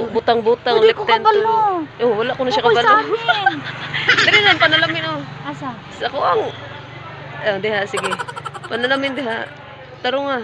butang-butang Hindi ko left hand kabalo. to. Oh, wala ko na siya Ukoy kabalo. sa amin. Dili na panalamin oh. Asa? Sa ako ang eh, diha sige. Panalamin diha. Tarong nga.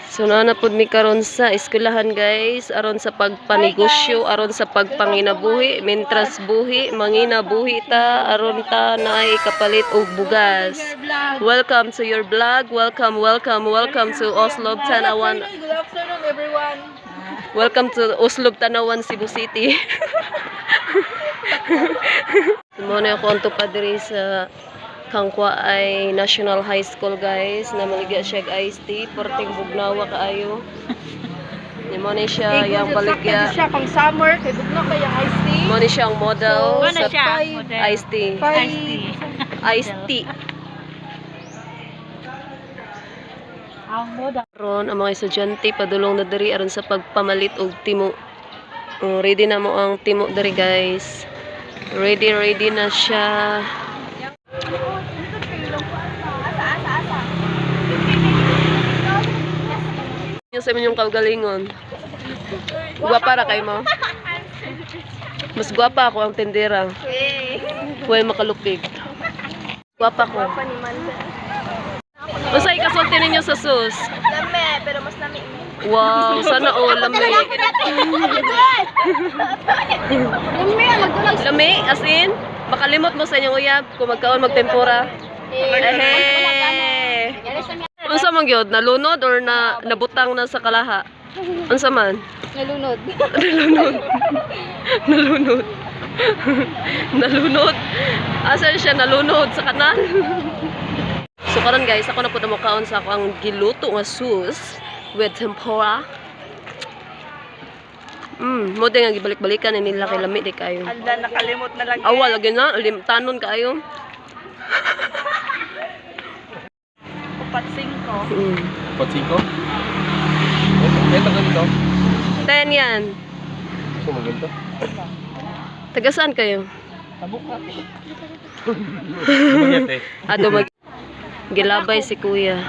So naa na pud mi karon sa eskwelahan, guys, aron sa pagpanegosyo, aron sa pagpanginabuhi, mentras buhi, manginabuhi ta, aron ta naay kapalit og bugas. Welcome to your vlog. Welcome, welcome, welcome to Oslob Tanawan. Good afternoon, everyone. Welcome to Oslob Tanawan, Cebu City. Mo na ako ang tupad diri sa Kangkwa ay National High School, guys, na maligya siya og iced tea, porting bugnawa kaayo. Ni mo ni siya yang baligya. Siya pang summer, kay bugno kay ang iced tea. Mo ni siya ang model Ano sa siya? Five. Model. iced tea. Five. Iced tea. Ang model. Ron ang mga estudyante padulong na diri aron sa pagpamalit og timo. Oh, ready na mo ang timo diri, guys. Ready ready na siya. Yung sa inyong kaugalingon. Gwapa ra kay mo. Mas gwapa ako ang tendera. Huwag makalupig. Gwapa ko. Unsay kasulti ninyo sa sus? Lame, pero mas lame. Wow, sana all lami. Lami, magdulag. Lami, as in, makalimot mo sa inyong uyab kung magkaon magtempura. Ehe. Unsa man gyud, nalunod or na nabutang na sa kalaha? Unsa man? Nalunod. Nalunod. Nalunod. Nalunod. Asa siya nalunod sa kanan? So karon, guys, ako na pud ang mukaon sa ako ang giluto nga sus with tempura. Mo din nga gibalik-balikan ni nila kay lami di kayo. Anda, nakalimot na lang. Awa lagi na, limtanon kaayo. Upat singko. Patsiko? Ito ganito. Ten yan. Gusto mo ganito? Taga saan kayo? Dumaguete. Ah, dumag... Gilabay si kuya.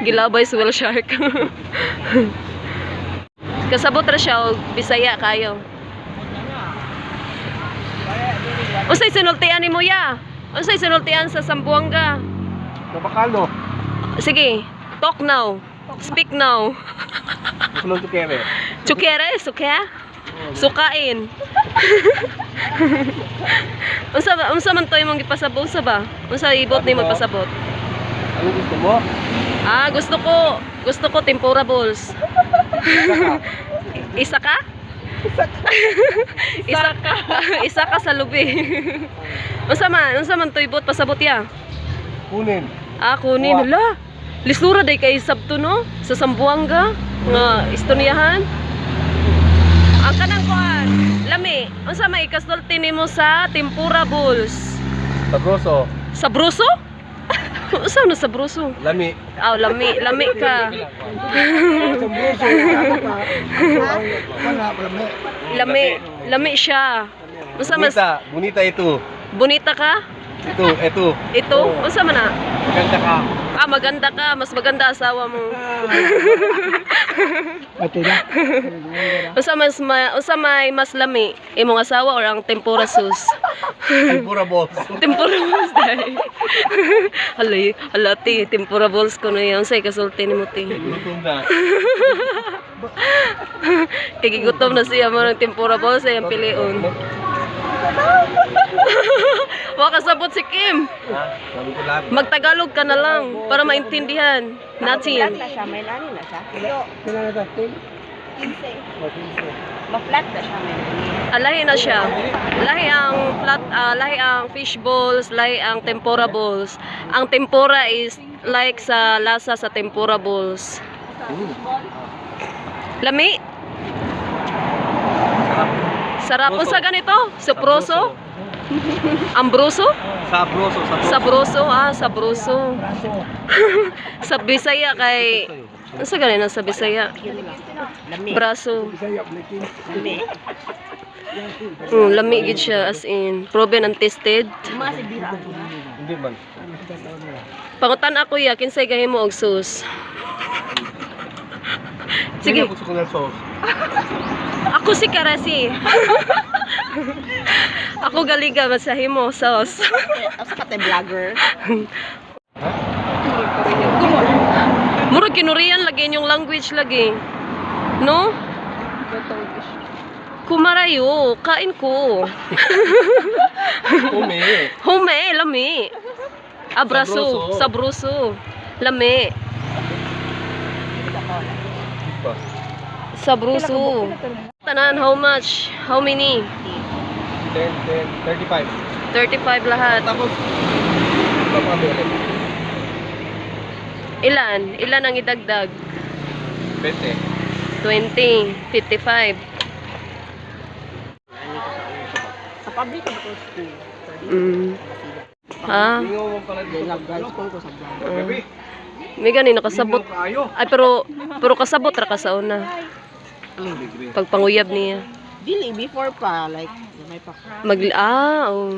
Gilabay si Will Shark. Kasabot ra siya og Bisaya kayo. Unsay sinultian nimo ya? Unsay sinultian sa Sambuanga? Nabakalo. Sige, talk now. Speak now. Gusto mo tukere. Tsukere, sukya? Sukain. Unsa man to imong gipasabot sa ba? Unsa ibot nimo pasabot? Ano gusto mo? Ah, gusto ko tempura balls. Isa ka? Isa ka. Isa ka sa lubi. Unsa man to ibot pasabot ya? Kunin. Ah, kunin Kuha. hala. Lisura day kay sabto no sa Sambuanga nga istoryahan. Ang kanang kuan, lami. Unsa may ikasulti nimo sa tempura balls? Sabroso. Sabroso? Unsa na sabroso? Lami. Aw, lami, lami ka. Sabroso. Wala, wala. Lami, lami siya. Unsa mas Bonita. Bonita ito. bonita ka? Ito, ito. Ito, unsa man na? Maganda ka. Ah, maganda ka, mas maganda asawa mo. Ate na. Unsa may mas lami, imong asawa or ang tempura sauce? Tempura balls. Tempura balls dai. Halay, hala ti, tempura balls ko na yan. Unsay kasulti nimo ti? Gutom na. Kay gigutom na siya mo ng tempura balls ay ang pilion. Wa kasabot si Kim. Ha? Sabi ko lahat. Magtagalog ka na lang para maintindihan natin. Na siya, may lani na siya. Kailan na tatil? 15. Ma-flat na siya, may lani. Ah, lahi na siya. Lahi ang flat, ah, lahi ang fish balls, lahi ang tempura balls. Ang tempura is like sa lasa sa tempura balls. Lami? Sarap. Sarap. Sabroso. Unsa ganito? Sabroso? Ambroso? Sabroso. Sabroso. Sabroso, ah, sabroso. Sa Bisaya kay Unsa gani na sa Bisaya? Lami. Braso. Bisaya, blikin. Lami. Lami gid siya as in proven and tested. Hindi man. Pangutan ako ya kinsay gahimo og sauce. Sige, Hindi gusto ko ng sauce. ako si Karasi. Ako galiga masahimo sauce. Asa ka tayo vlogger? Murag kinurian lagi inyong language lagi. No? Kumarayo, kain ko. Umi. Hume, lami. Abraso, Sabroso. sabroso. Lami. Pa. Sabroso. Tanan, how much? How many? 10, 10, 35. 35 lahat. Tapos, ito pa kami ulit. Ilan? Ilan ang idagdag? 20. 20, 55. Sa public ka ba ko school? Ha? Ingaw mo pala dito. Nag-girl school ko sa vlog. Gabi. May gani nakasabot. Ingaw kaayo. Ay pero kasabot ra ka sa una. Libre. Pagpanguyab niya. Dili, before pa. Like, gamay pa. Mag ah, oh.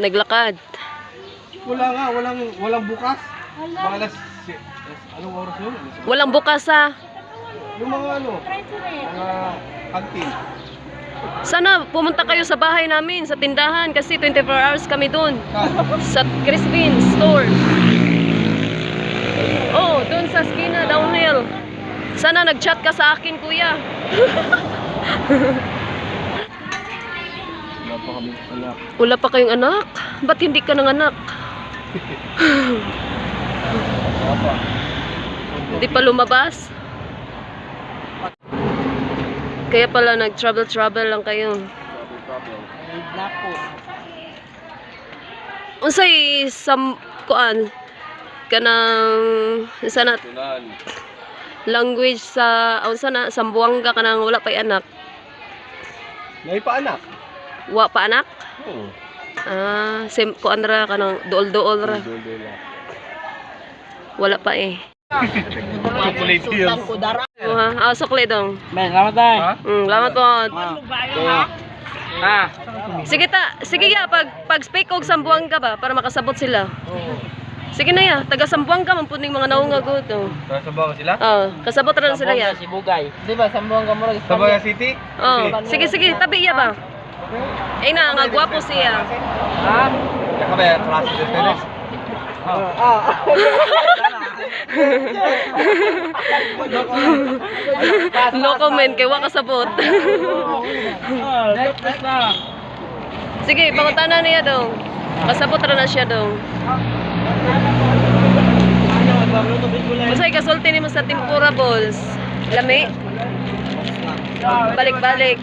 Naglakad. Wala nga, walang bukas. Mga alas, anong oras yun? Walang bukas ah. Yung mga ano, mga kantin. Sana pumunta kayo sa bahay namin, sa tindahan kasi 24 hours kami doon. Saan? Sa Crispin store. Oh, doon sa skina, downhill. Sana nag-chat ka sa akin, kuya. Wala pa kami anak. Wala pa kayong anak? Ba't hindi ka nanganak? Wala pa. Hindi pa lumabas? Kaya pala nag-travel-travel lang kayo. Trouble, trouble. Na po. Unsay sam kuan kanang sana Tunan. language sa unsa na Sambuanga kanang wala pay anak. Naipaanak. Wa pa anak? Oo. Ah, sim kuan ra kanang duol-duol ra. Dul, dul, dul. Wala pa eh. Chocolate Sultan ko dara. Oh, ha? Ah, sukli dong. Men, salamat tayo. Ha? Lamat po. Ah. Sige ta, sige ya pag speak og Sambuanga ba para makasabot sila. Sige na ya, taga Sambuanga man pud ning mga naunga gud. Oh. Nasa Sambuanga sila? Ah, kasabot ra na sila ya. Sibugay. Di ba, Sambuanga mo Sambuanga City? Oh, sige sige, tabi iya ba? Ay na, nga gwapo siya. Ha? Saka ba yung klase de tennis? No comment kay wa kasabot. Next na. Sige, pangutana niya dong. Kasabot ra na siya dong. Unsay kasulti nimo sa tempura balls? Lami? Balik-balik.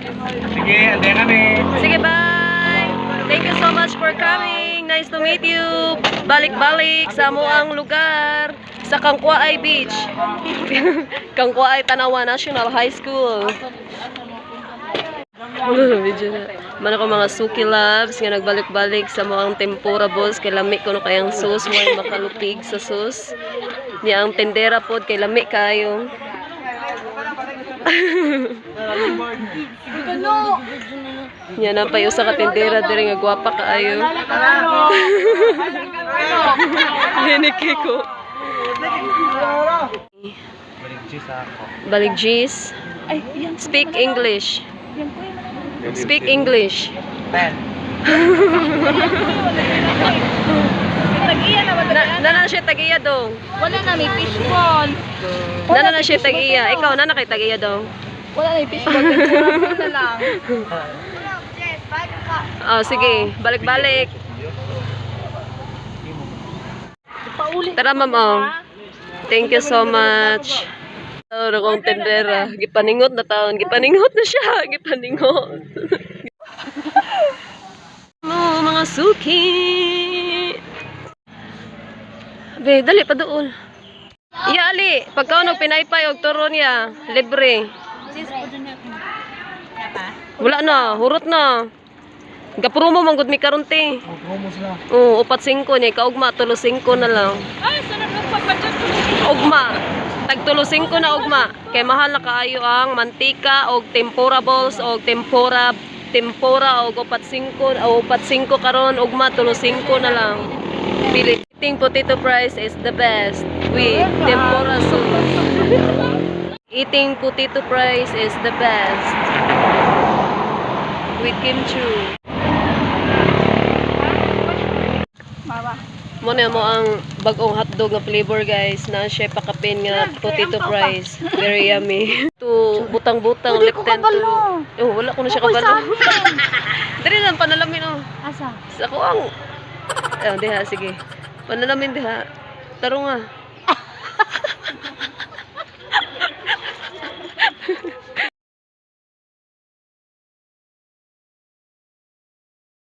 Sige, ande kami. Sige, bye! Thank you so much for coming. Nice to meet you. Balik-balik sa ang lugar sa Kangkwaay Beach. Kangkwaay Tanawa National High School. Video na. Man ako mga suki loves nga nagbalik-balik sa mga tempura balls kay lami kuno kayang sauce way makalupig sa sauce. Niya ang tendera pod kay lami kayo. Niya na pa usa ka tendera diri nga gwapa kaayo. Liniki ko. Balik cheese ako. Balik G's. Speak English. Speak English. Ben. Tagiya na Na, na siya tagiya dong. Wala na may fishball. Na na siya tagiya. Ikaw na na kay tagiya dong. Wala na may fishball. Tempura na lang. Oh, sige, balik-balik. Tara, ma'am, oh. Thank you so much. Oh, akong tendera. Gipaningot na taon. Gipaningot na siya. Gipaningot. Mo, mga suki. Be, dali pa doon. Ya, ali. Pagka og pinaypay og turon ya, libre. Wala na, hurot na. Gapromo man gud mi karon te. Oh, promo sila. Oo, 4-5 niya kaugma tulo 5 na lang. Ay, sunod ng pag-budget. Ugma. Tag tulo 5 na ugma. Kay mahal na kaayo ang mantika og tempura balls og tempura tempura og 4-5 o 4-5 karon ugma tulo 5 na lang. Pili. Eating potato fries is the best with tempura sauce. Eating potato fries is the best with kimchi. Mama. Mo na mo ang bagong hotdog nga flavor, guys, na siya pakapin nga potato fries. Very yummy. To butang-butang Hindi ko lipton kabalo. to. Oh, wala ko na siya Uy, kabalo. sa amin. Dili lang panalamin oh. Asa? Sa ako ang Oh, diha sige. Panalamin diha. Taro nga.